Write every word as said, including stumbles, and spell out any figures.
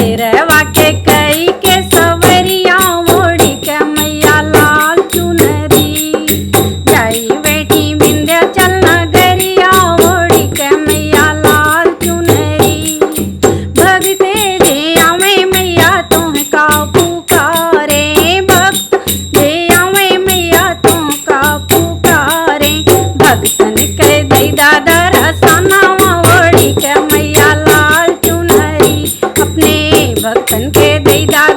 शेरवा के कई के सवरिया, ओढ़ी के मैया लाल चुनरी। जाई बैठी विंध्याचल नगरिया, ओढ़ी के मैया लाल चुनरी। भगते जे आवे मैया तोहका पुकारे, भक्त जे आवे मैया तोहका पुकारे। भक्तन के दई दा दरसनवा, ओढ़ी के मैया लाल चुनरी। अपने भक्तन के दई दा